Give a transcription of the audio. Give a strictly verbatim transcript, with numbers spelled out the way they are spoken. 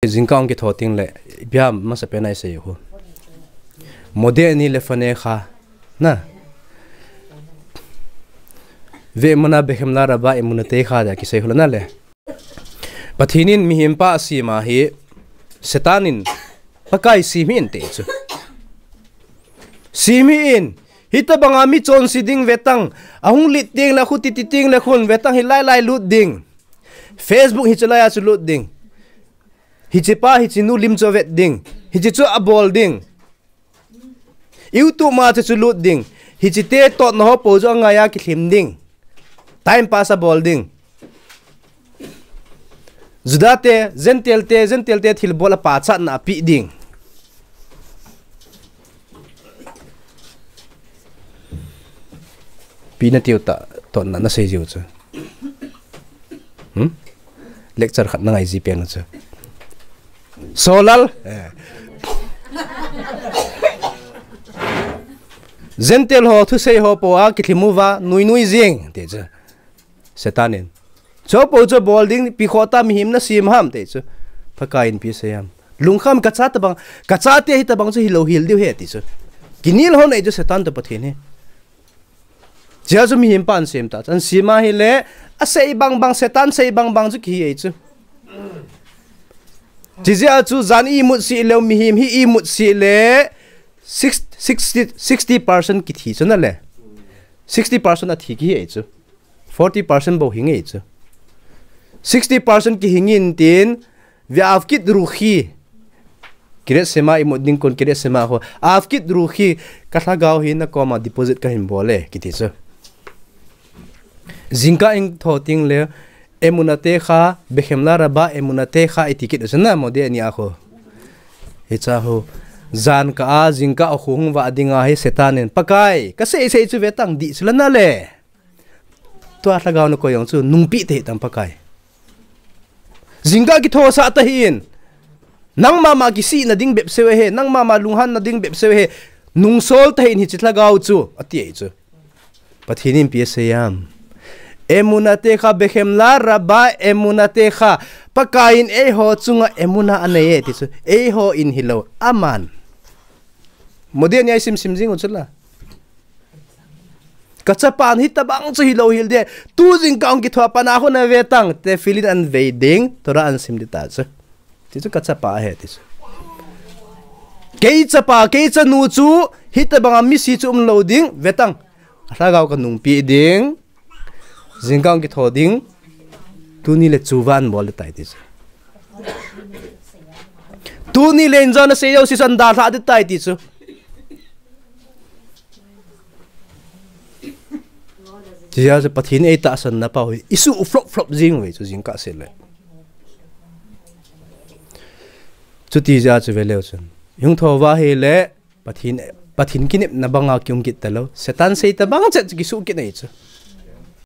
Jingkah kitho teng le, ipi ham masapen a isei u. Modeh ani le phaneh kha. Na. Ve emuna behemlah rabah emunateh kha tia kisei u le na le. Pathen in mihem pa asem a hi, Satan in Pakai sem hih in ati chu. Sem hih in, hitobanga mi chonse ding vetang, ahung lut teng le khu titi teng le khun vetang hilai lai lut ding. Facebook hiche lai a chu lut ding. Hiche pa, hiche nu lim chu avet ding. Hiche chu abol ding. YouTube ma chu chu lut ding. Hiche te totna ho po chu angai a kilhem ding. Time pass abol ding. Juda te, Gentile te, Gentile te thilbol a pachatna ape ding. Ipi nati u ta, totna nasei jiu chu. Hmm? Lecture khat nangai ji pen u chu. Solal. Eh. Gentile ho thusei ho po a kilhem uva, nui nui jing, ati chu. Satan in. Chu po chu bol ding, ipi khoh tah mihem nasem ham, ati chu. Pakai in ipi asei ham. Lungkham kacha tabang, kachate hitobang chu hilou hel diu ahi, ati chu. Kinel ho ahi chu Satan toh Pathen hi. Chea chu mihem pa asem ta, asem a hile, asei bang bang, Satan sei bang bang chu kihi ahi chu. Chijeh a chu jan imut sih leu, mihem hi imut sih le, six, sixty, sixty percent kithi chu na le. Sixty percent athi kihi ahi chu. Forty percent bou hing ahi chu. Sixty percent kihing in tin, Ve'av kit ruchi. Kiret sema imut ding kon kiret sema ho. Av kit ruchi. Ka lhagao hi nakoma deposit kahin bol e, kiti chu. Jingkah kitho teng le, emunateh kha, behemlah rabah emunateh kha, iti kit u chu na, modeh ani a khu. Hicha khu. Jan kah a, jingkah a khu hung vah ding ahi Satan in. Pakai, kasei sei chu vetang dih chu la na le. Tua lhagao nakoi jong chu nungpeh tahih tan Pakai. Jingkah kitho sah tahih in. Nangma ma kisihna ding bep seh ahi, nangma ma lunghanna ding bep seh ahi. Nungsol tahih in hiche lhagao chu, ati ahi chu. Pathen in ipi asei ham. Emunateh kha behemlah rabah emunateh kha. Pakai in eiho chunga emuna anei e ti chu. Eiho in hilou. Aman. Modeh ani a isim sim jing u chu la. Kachapan hitobang chu hilou hel ding. Tu jingkah kitho a pat a khu na vetang. Tefillin ahin vei ding. Torah ahin sim ding ta chu. Ti chu kachapa ahi ti chu. Kei chapa, kei chanu chu hitobanga misi chu umlou ding. Vetang. Alhagao kanungpeh ding. Jingkah kitho ding. Tuni le chu van bol ding tai ti chu. Tuni le injan asei jouse chu ahin dalhah ding tai ti chu. Chijeh a chu Pathen eitahsan na pau hi. Isuh flop flop jing uve chu jingkah seh le. Chuti jeh a chu veleu chun. Ihung thou va hile Pathen, Pathen kinepna banga kium kit talou. Satan sei tobang chet chu kisuh kit ahi chu.